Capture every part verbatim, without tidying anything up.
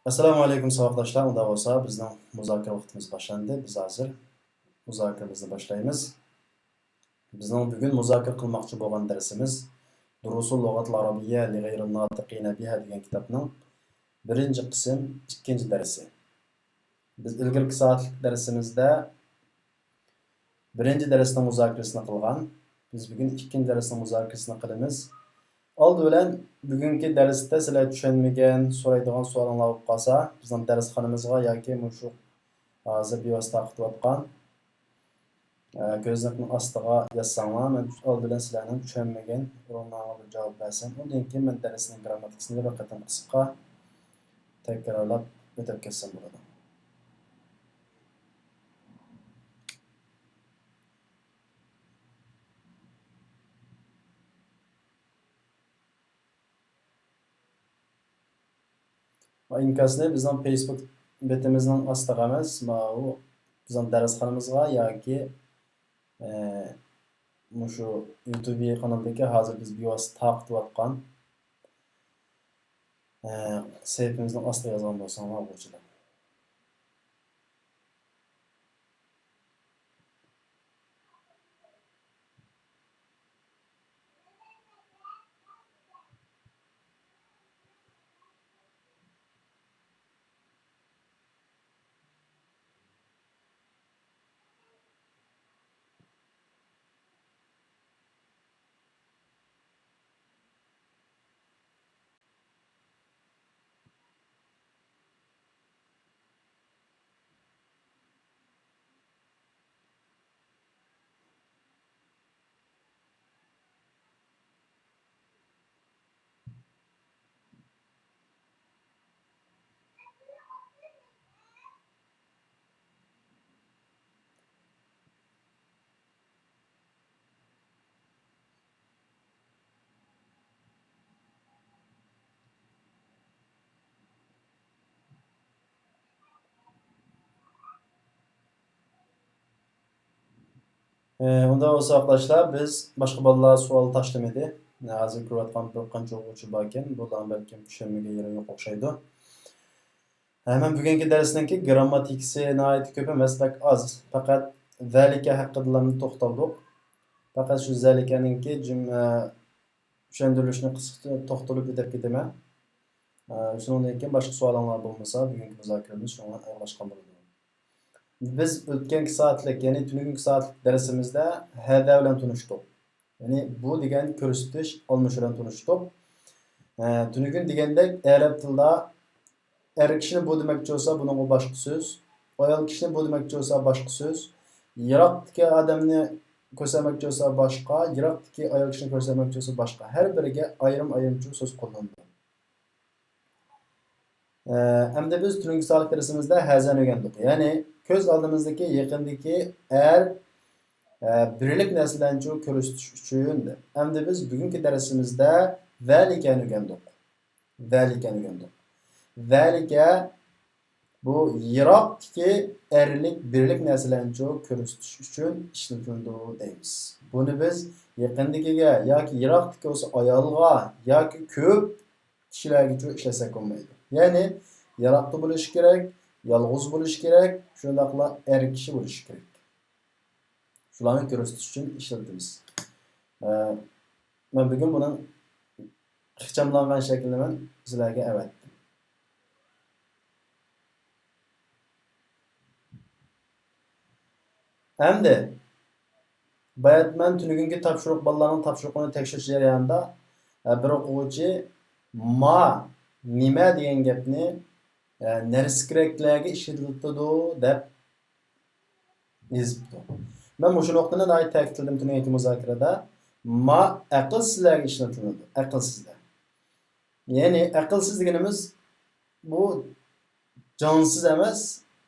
ئەسسالامۇ ئەلەيكۇم ساۋاقداشلار، ئۇنداق بولسا بىزنىڭ مۇزاكىرە ۋاقتىمىز باشلاندى. بىز ھازىر مۇزاكىرىمىزنى باشلايمىز. بىزنىڭ بۈگۈن مۇزاكىرە قىلماقچى بولغان دەرسىمىز دۇرۇسۇل لۇغەتىل ئەرەبىييە لىغەيرىن ناتىقىنە بىھا دېگەن كىتابنىڭ بىرىنچى قىسىم، ئىككىنچى دەرسى. بىز ئىلگىرىكى سائەتلىك دەرسىمىزدە بىرىنچى دەرسنىڭ مۇزاكىرىسىنى قىلغان. بىز بۈگۈن ئىككىنچى دەرسنىڭ مۇزاكىرىسىنى قىلىمىز. ئالدى بىلەن بۈگۈنكى دەرستە سىلەر چۈشەنمىگەن، سورايدىغان سوئالىڭلار بولۇپ قالسا، بىزنىڭ دەرسخانىمىزغا ياكى مۇشۇ ھازىر بىۋاسىتە تارقىتىۋاتقان، ئە، كۆزنەكنىڭ ئاستىغا يازساڭلار، مەن ئالدى بىلەن سىلەرنىڭ چۈشەنمىگەن ئورۇنلارغا بىر جاۋاب بەرسەم، ئۇندىن كېيىن مەن دەرسنىڭ گىرامماتىكىسىنى بىر قېتىم قىسقا تەكرارلاپ ئۆتۈپ كەتسەم بولىدۇ. ئىنكاسنى بىزنىڭ فېيسبۇك بېتىمىزنىڭ ئاستىغا ئەمەس، ماۋۇ بىزنىڭ دەرسخانىمىزغا ياكى، ئە، مۇشۇ يۇتۇب قانىلىدىكى ھازىر بىز بىۋاسىتە تارقىتىۋاتقان، ئە، سەھىپىمىزنىڭ ئاستىغا يازغان بولساڭلار بولىدۇ. ئۇنداق بولسا، ئاقلاشلار، بىز باشقا بالىلار سوئال تاشلىمىدى. ھازىر كۆرۈۋاتقان بىر قانچە ئوقۇغۇچى باركەن، بۇلار بەلكىم چۈشەنمىگەن يېرى يوق ئوخشايدۇ. ھە، مەن بۈگۈنكى دەرسنىڭكى گىرامماتىكىسى ناھايىتى كۆپ ئەمەس، بەك ئاز. پەقەت زالىكە ھەققىدىلا توختالدۇق. پەقەت شۇ زالىكەنىڭكى جۈم-، ئە، چۈشەندۈرۈلۈشىنى قىسقىچە توختىلىپ ئۆتۈپ كېتىمەن. ئە، شۇنىڭدىن كېيىن باشقا سوئالىڭلار بولمىسا، بۈگۈنكى مۇزاكىرىمىز شۇنىڭ بىلەن ئاياغلاشقان بولىدۇ. بىز ئۆتكەنكى سائەتلىك، يەنى تۈنۈگۈنكى سائەتلىك دەرسىمىزدە ھەزا بىلەن تونۇشتۇق. يەنى بۇ دېگەن كۆرسىتىش، ئالمىشىش بىلەن تونۇشتۇق. ئە، تۈنۈگۈن دېگەندەك ئەرەب تىلىدا ئەر كىشىنى بۇ دېمەكچى بولسا، بۇنىڭغا باشقا سۆز. ئايال كىشىنى بۇ دېمەكچى بولسا، باشقا سۆز. يىراقتىكى ئادەمنى كۆرسەتمەكچى بولسا، باشقا. يىراقتىكى ئايال كىشىنى كۆرسەتمەكچى بولسا، باشقا. ھەر بىرىگە ئايرىم-ئايرىمچە سۆز قوللىنىدۇ. ئە، ئەمدى بىز تۈنۈگۈنكى سائەتلىك دەرسىمىزدە ھەزانى ئۆگەندۇق. يەنى كۆز ئالدىمىزدىكى يېقىندىكى ئەر، ئە، بىرلىك نەرسىلەرنىچۇ كۆرسىتىش ئۈچۈن. ئەمدى بىز بۈگۈنكى دەرسىمىزدە زالىكەنى ئۆگەندۇق. زالىكەنى ئۆگەندۇق. زالىكە بۇ يىراقتىكى ئەرلىك بىرلىك نەرسىلەرنىچۇ كۆرسىتىش ئۈچۈن ئىشلىتىلىدۇ دەيمىز. بۇنى بىز يېقىندىكىگە ياكى يىراقتىكى بولسا ئايالغا ياكى كۆپ كىشىلەرگىچۇ ئىشلەتسەك بولمايدۇ. يەنى يىراقتا بولۇشى كېرەك، يالغۇز بولۇشى كېرەك، شۇنداقلا ئەر كىشى بولۇشى كېرەك. شۇلارنى كۆرسىتىش ئۈچۈن ئىشلىتىمىز. ئە، مەن بۈگۈن بۇنىڭ ئىخچاملانغان شەكلىنى مەن سىلەرگە ئەۋەتتىم. ئەمدى بايات مەن تۈنۈگۈنكى تاپشۇرۇق، بالىلارنىڭ تاپشۇرۇقىنى تەكشۈرۈش جەريانىدا، ئە، بىر ئوقۇغۇچى ما، نېمە دېگەن گەپنى، ئە، نەرسە كېرەكلەرگە ئىشلىتىلىدۇ دەپ يېزىپتۇ. مەن مۇشۇ نۇقتىنى ناھايىتى تەكىتلىدىم تۈنۈگۈنكى مۇزاكىرىدە. ما ئەقىلسىزلەرگە ئىشلىتىلىدۇ، ئەقىلسىزلەر. يەنى ئەقىلسىز دېگىنىمىز بۇ جانسىز ئەمەس،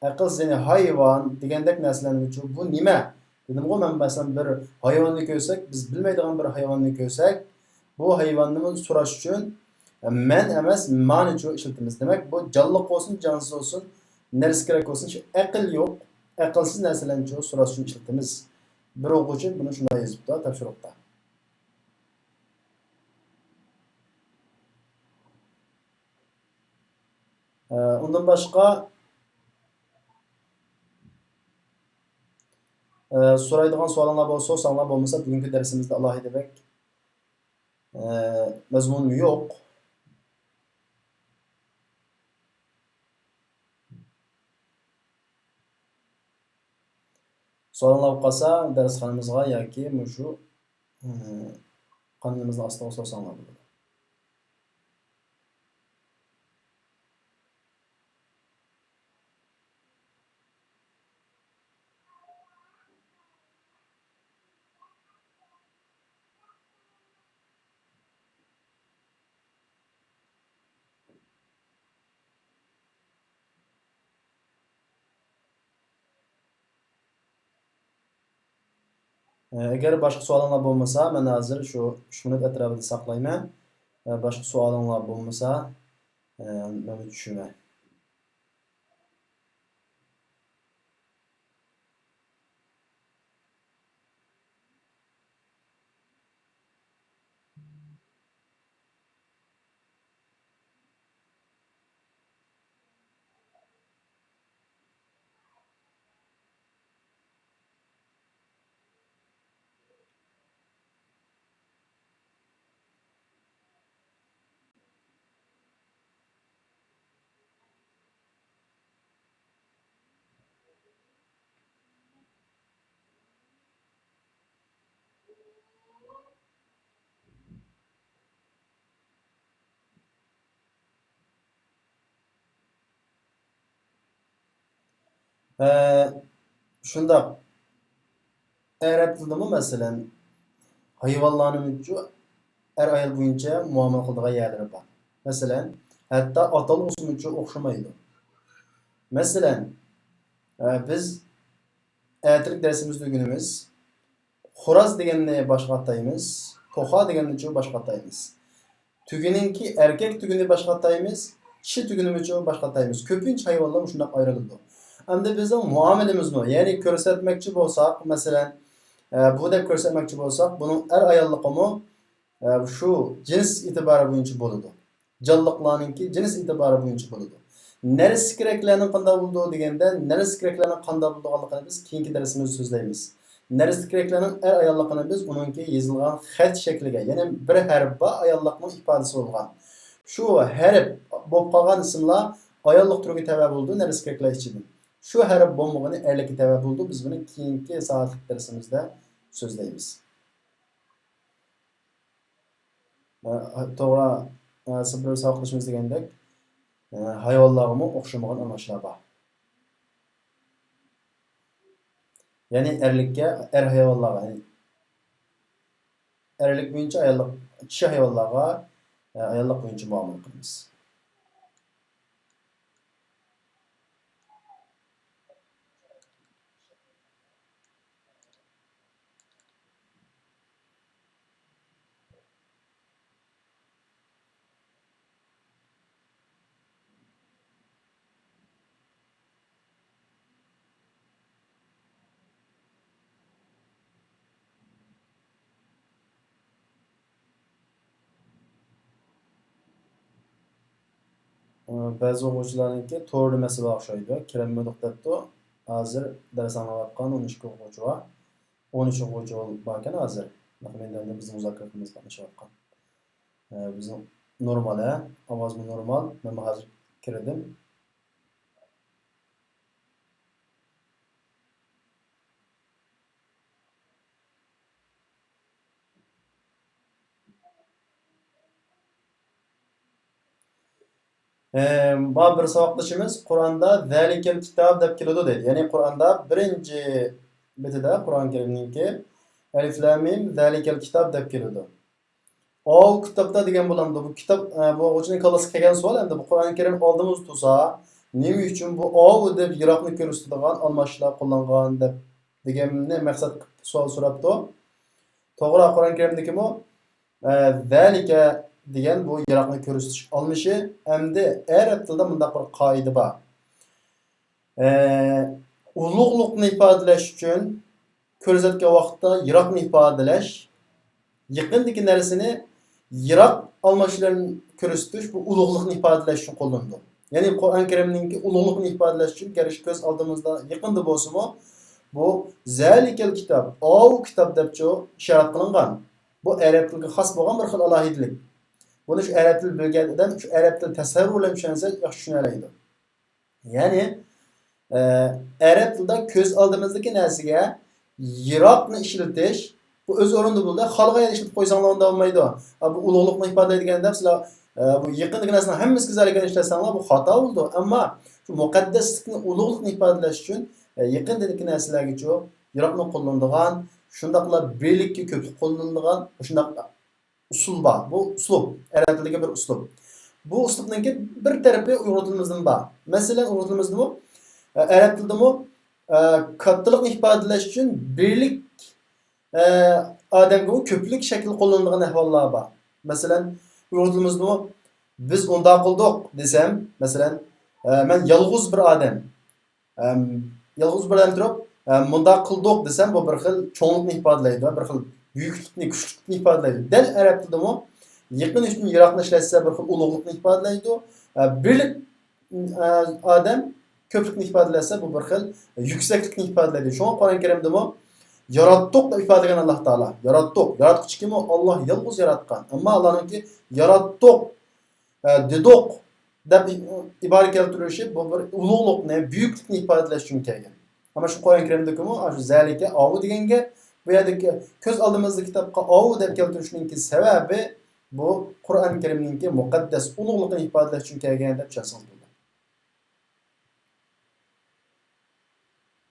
ئەقىلسىز، يەنى ھايۋان دېگەندەك نەرسىلەرنىچۇ. بۇ نېمە؟ دېدىمغۇ مەن، مەسىلەن، بىر ھايۋاننى كۆرسەك، بىز بىلمەيدىغان بىر ھايۋاننى كۆرسەك، بۇ ھايۋاننىمۇ سوراش ئۈچۈن مەن ئەمەس، مانىچۇ ئىشلىتىمىز. دېمەك، بۇ جانلىق بولسۇن، جانسىز بولسۇن، نەرسە كېرەك بولسۇن، شۇ ئەقىل يوق، ئەقىلسىز نەرسىلەرنىچۇ سوراش ئۈچۈن ئىشلىتىمىز. بىر ئوقۇغۇچى بۇنى شۇنداق يېزىپتۇ تاپشۇرۇقتا. ئە، ئۇندىن باشقا، ئە، سورايدىغان سوئالىڭلار بولسا سورىساڭلار، بولمىسا بۈگۈنكى دەرسىمىزدە ئالاھىدە بەك، ئە، مەزمۇنۇم يوق. سوئالىڭلار بولۇپ قالسا، دەرسخانىمىزغا ياكى مۇشۇ، ئە، قانىلىمىزنىڭ ئاستىغا سورىساڭلار بولىدۇ. ئەگەر باشقا سوئالىڭلار بولمىسا، مەن ھازىر شۇ ئۈچ مىنۇت ئەتراپىدا ساقلايمەن. باشقا سوئالىڭلار بولمىسا، مەن چۈشىمەن. ھە، شۇنداق. ئەرەب تىلىدىمۇ، مەسىلەن، ھايۋانلارنىڭچۇ ئەر-ئايال بويىچە مۇئامىلە قىلىدىغان يەرلىرى بار. مەسىلەن، ھەتتا ئاتالغۇسىمۇچۇ ئوخشىمايدۇ. مەسىلەن، ئە، بىز ئەتىلىك دەرسىمىزدە ئۆگىنىمىز. خوراز دېگەننى باشقا ئاتايمىز، توخۇ دېگەننىچۇ باشقا ئاتايمىز. تۆگىنىڭكى ئەركەك تۆگىنى باشقا ئاتايمىز، چىشى تۆگىنىمۇچۇ باشقا ئاتايمىز. كۆپىنچە ھايۋانلار مۇشۇنداق ئايرىلىدۇ. ئەمدى بىزنىڭ مۇئامىلىمىزمۇ، يەنى كۆرسەتمەكچى بولساق، مەسىلەن، ئە، بۇ دەپ كۆرسەتمەكچى بولساق، بۇنىڭ ئەر-ئاياللىقىمۇ، ئە، شۇ جىنس ئېتىبارى بويىچە بولىدۇ. جانلىقلارنىڭكى جىنس ئېتىبارى بويىچە بولىدۇ. نەرسە كېرەكلەرنىڭ قانداق بولىدۇ دېگەندە، نەرسە كېرەكلەرنىڭ قانداق بولىدىغانلىقىنى بىز كېيىنكى دەرسىمىزدە سۆزلەيمىز. نەرسە كېرەكلەرنىڭ ئەر-ئاياللىقىنى بىز ئۇنىڭكى يېزىلغان خەت شەكلىگە، يەنى بىر ھەرپ بار ئاياللىقنىڭ ئىپادىسى بولغان. شۇ ھەرپ بولۇپ قالغان ئىسىملار ئاياللىق تۈرگە تەۋە بولىدۇ نەرسە كېرەكلەر ئىچىدىن. شۇ ھەرپ بولمىغىنى ئەرلىككە تەۋە بولىدۇ. بىز بۇنى كېيىنكى سائەتلىك دەرسىمىزدە سۆزلەيمىز. ئە، توغرا، ئە، سىز بىر ساۋاقدىشىمىز دېگەندەك، ئە، ھايۋانلارغىمۇ ئوخشىمىغان ئاڭلاشلار بار. يەنى ئەرلىككە، ئەر ھايۋانلارغا، يەنى ئەرلىك بويىچە ئاياللىق، چىشى ھايۋانلارغا، ئە، ئاياللىق بويىچە مۇئامىلە قىلىمىز. بەزى ئوقۇغۇچىلارنىڭكى توردا مەسىلە بار ئوخشايدۇ. كىرەلمىدۇق دەپتۇ. ھازىر دەرس ئاڭلاۋاتقان ئون ئىككى ئوقۇغۇچى بار. ئون ئۈچ ئوقۇغۇچى باركەن ھازىر. نەق مەيداندا بىزنىڭ مۇزاكىرە قىلىمىز قاتنىشىۋاتقان. ئە، بىزنىڭ نورمال، ھە؟ ئاۋازمۇ نورمال. مەنمۇ ھازىر كىردىم. ئە، بار بىر ساۋاقدىشىمىز قۇرئاندا «زەلىكەل كىتاب» دەپ كېلىدۇ دەيدۇ. يەنى قۇرئاندا بىرىنچى بېتىدە قۇرئان كەرىمنىڭكى «ئەلىف لام مىم زەلىكەل كىتاب» دەپ كېلىدۇ. ئاۋۇ كىتابتا دېگەن بولامدۇ؟ بۇ كىتاب، ئە، بۇ ئوقۇغۇچىنىڭ كاللىسىغا كەلگەن سوئال ئەمدى. بۇ قۇرئان كەرىم ئالدىمىزدا تۇرسا، نېمە ئۈچۈن بۇ «ئاۋۇ» دەپ يىراقنى كۆرسىتىدىغان ئالماشلار قوللانغان دەپ دېگەننى مەقسەت قىلىپ سوئال سوراپتۇ. توغرا، قۇرئان كەرىمدىكىمۇ، ئە، «زەلىكە» دېگەن بۇ يىراقنى كۆرسىتىش ئالمىشى. ئەمدى ئەرەب تىلىدا مۇنداق بىر قائىدە بار. ئە، ئۇلۇغلۇقنى ئىپادىلەش ئۈچۈن كۆرسەتكەن ۋاقىتتا يىراقنى ئىپادىلەش، يېقىندىكى نەرسىنى يىراق ئالماش بىلەن كۆرسىتىش، بۇ ئۇلۇغلۇقنى ئىپادىلەش ئۈچۈن قوللىنىدۇ. يەنى قۇرئان كەرىمنىڭكى ئۇلۇغلۇقىنى ئىپادىلەش ئۈچۈن، گەرچە كۆز ئالدىمىزدا يېقىندا بولسىمۇ، بۇ زەلىكەل كىتاب، ئاۋۇ كىتاب دەپچۇ ئىشارەت قىلىنغان. بۇ ئەرەب تىلىگە خاس بولغان بىر خىل ئالاھىدىلىك. بۇنى شۇ ئەرەب تىلى بىلگەن ئادەم شۇ ئەرەب تىلى تەسەۋۋۇرى بىلەن چۈشەنسە، ياخشى چۈشىنەلەيدۇ. يەنى، ئە، ئەرەب تىلىدا كۆز ئالدىمىزدىكى نەرسىگە يىراقنى ئىشلىتىش، بۇ ئۆز ئورنىدا بولىدۇ. خالىغان يەردە ئىشلىتىپ قويساڭلار ئۇنداق بولمايدۇ. ئە، بۇ ئۇلۇغلۇقنى ئىپادىلەيدىغان دەپ سىلەر، ئە، بۇ يېقىندىكى نەرسىنىڭ ھەممىسىگە زەلىكەنى ئىشلەتسەڭلار، بۇ خاتا بولىدۇ. ئەمما شۇ مۇقەددەسلىكنى، ئۇلۇغلۇقنى ئىپادىلەش ئۈچۈن، ئە، يېقىندىكى نەرسىلەرگىچۇ يىراقنى قوللىنىدىغان، شۇنداقلا بىرلىككە كۆپلۈك قوللىنىدىغان، شۇنداق ئۇسۇل بار. بۇ ئۇسلۇب، ئەرەب تىلىدىكى بىر ئۇسلۇب. بۇ ئۇسلۇبنىڭكى بىر تەرىپى ئۇيغۇر تىلىمىزدىمۇ بار. مەسىلەن، ئۇيغۇر تىلىمىزدىمۇ، ئە، ئەرەب تىلىدىمۇ، ئە، كاتتىلىقنى ئىپادىلەش ئۈچۈن بىرلىك، ئە، ئادەمگىمۇ كۆپلۈك شەكىل قوللىنىدىغان ئەھۋاللار بار. مەسىلەن، ئۇيغۇر تىلىمىزدىمۇ «بىز ئۇنداق قىلدۇق» دېسەم، مەسىلەن، ئە، مەن يالغۇز بىر ئادەم. ئەم، يالغۇز بىر ئادەم تۇرۇپ، ئەم، «مۇنداق قىلدۇق» دېسەم، بۇ بىر خىل چوڭلۇقنى ئىپادىلەيدۇ، بىر خىل بۈيۈكلۈكنى، كۈچلۈكلۈكنى ئىپادىلەيدۇ. دەل ئەرەب تىلىدىمۇ يېقىن ئۈچۈن يىراقنى ئىشلەتسە، بىر خىل ئۇلۇغلۇقنى ئىپادىلەيدۇ. ئە، بىرلىك، ئە، ئادەم كۆپلۈكنى ئىپادىلەتسە، بۇ بىر خىل يۈكسەكلىكنى ئىپادىلەيدۇ. شۇڭا قۇرئان كەرىمدىمۇ «ياراتتۇق» دەپ ئىپادىلىگەن ئاللا تائالا. ياراتتۇق. ياراتقۇچى كىم ئۇ؟ ئاللا يالغۇز ياراتقان. ئەمما ئاللانىڭكى «ياراتتۇق» ئە، «دېدۇق» دەپ ئىبارە كەلتۈرۈشى بۇ بىر ئۇلۇغلۇقنى، بۈيۈكلۈكنى ئىپادىلەش ئۈچۈن كەلگەن. ئەمما شۇ قۇرئان كەرىمدىكىمۇ ئاشۇ «زەلىكە» ئاۋۇ دېگەنگە، بۇ يەردىكى كۆز ئالدىمىزدىكى كىتابقا ئاۋۇ دەپ كەلتۈرۈشنىڭكى سەۋەبى بۇ قۇرئان كەرىمنىڭكى مۇقەددەس ئۇلۇغلۇقىنى ئىپادىلەش ئۈچۈن كەلگەن دەپ چۈشەنسىڭىز بولىدۇ.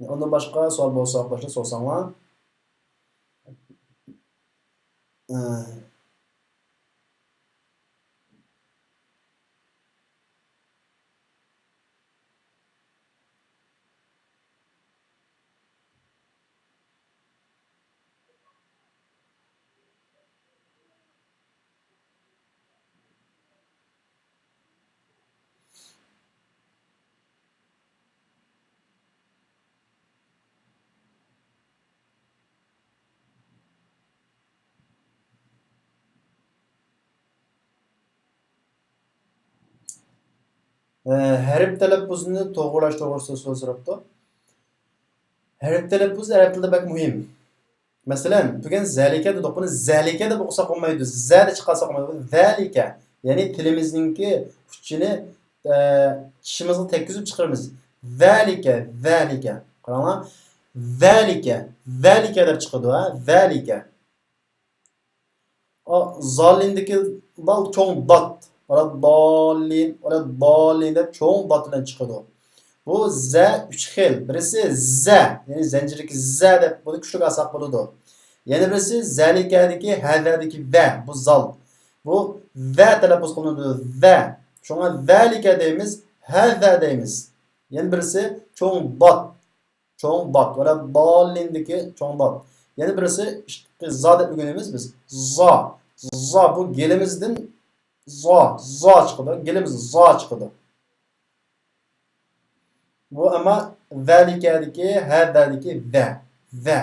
ئۇندىن باشقا سوئال بولسا، قوشۇپ سورىساڭلار. ئە، ئە، ھەرپ تەلەپپۇزىنى توغرىلاش توغرىسىدا سوئال سوراپتۇ. ھەرپ تەلەپپۇزى ئەرەب تىلىدا بەك مۇھىم. مەسىلەن، بۈگۈن «زەلىكە» دېدۇق. بۇنى «زەلىكە» دەپ ئوقۇساق بولمايدۇ. «زە» دە چىقارساق بولمايدۇ. «زەلىكە». يەنى تىلىمىزنىڭكى ئۇچىنى، ئە، چىشىمىزغا تەگكۈزۈپ چىقىرىمىز. «زەلىكە، زەلىكە». قاراڭلار. «زەلىكە، زەلىكە» دەپ چىقىدۇ، ھە؟ «زەلىكە». ئا، زالىندىكى دال چوڭ دات. ۋەلەدداللىن، ۋەلەدداللىن دەپ چوڭ دات بىلەن چىقىدۇ. بۇ زە ئۈچ خىل. بىرسى زە، يەنى زەنجىردىكى زە دەپ بۇنى كۈچلۈك ئالساق بولىدۇ. يەنە بىرسى زەلىكەدىكى ھەزەدىكى ۋە، بۇ زال. بۇ ۋە تەلەپپۇز قىلىنىدۇ، ۋە. شۇڭا ۋەلىكە دەيمىز، ھەزە دەيمىز. يەنە بىرسى چوڭ دات. چوڭ دات. ۋەلەدداللىندىكى چوڭ دات. يەنە بىرسى ئىشقى زا دەپ ئۆگىنىمىز بىز. زا. زا بۇ گېلىمىزدىن زا، زا چىقىدۇ. گېلىمىز زا چىقىدۇ. بۇ ئەمما ۋەلىكەدىكى، ھەزەدىكى ۋە. ۋە.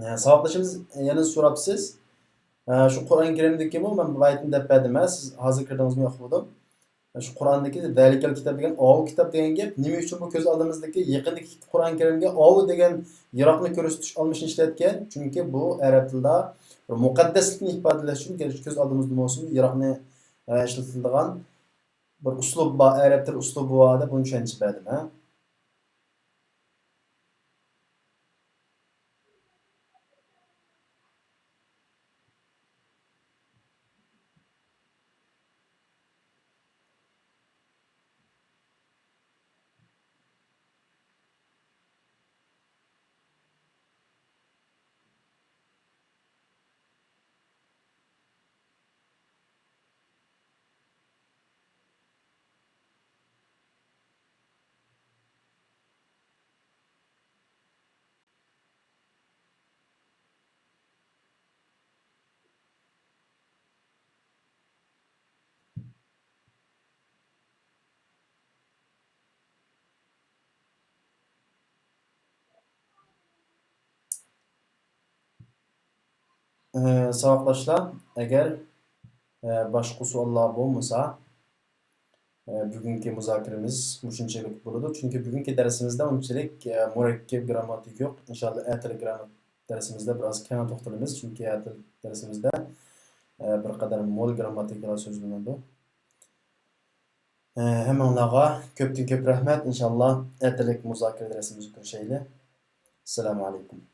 ھە، ساۋاقدىشىمىز يەنە سوراپسىز. ھە، شۇ قۇرئان كەرىمدىكىمۇ مەن بۇ ئايەتنى دەپ بەردىم، ھە، سىز ھازىر كىردىڭىزمۇ يوق بىلمىدىم. شۇ قۇرئاندىكى زەلىكەل كىتاب دېگەن ئاۋۇ كىتاب دېگەن گەپ. نېمە ئۈچۈن بۇ كۆز ئالدىمىزدىكى يېقىندىكى قۇرئان كەرىمگە ئاۋۇ دېگەن يىراقنى كۆرسىتىش ئالمىشىنى ئىشلەتكەن؟ چۈنكى بۇ ئەرەب تىلىدا بىر مۇقەددەسلىكنى ئىپادىلەش ئۈچۈن، گەرچە كۆز ئالدىمىزدا بولسىمۇ، يىراقنى، ئە، ئىشلىتىلىدىغان بىر ئۇسلۇب بار، ئەرەب تىل ئۇسلۇبى بار دەپ بۇنى چۈشەنچە بەردىم، ھە. ئە، ساۋاقداشلار، ئەگەر، ئە، باشقا سوئاللار بولمىسا، ئە، بۈگۈنكى مۇزاكىرىمىز مۇشۇنچىلىك بولىدۇ. چۈنكى بۈگۈنكى دەرسىمىزدە ئۇنچىلىك، ئە، مۇرەككەپ گىرامماتىكا يوق. ئىنشاللا ئەتىلىك گىرامماتىكا دەرسىمىزدە بىراز كەڭ توختىلىمىز. چۈنكى ئەتىلىك دەرسىمىزدە، ئە، بىر قەدەر مول گىرامماتىكىلار سۆزلىنىدۇ. ئە، ھەممىڭلارغا كۆپتىن كۆپ رەھمەت. ئىنشاللا ئەتىلىك مۇزاكىرە دەرسىمىزدە كۆرۈشەيلى. ئەسسالامۇ ئەلەيكۇم.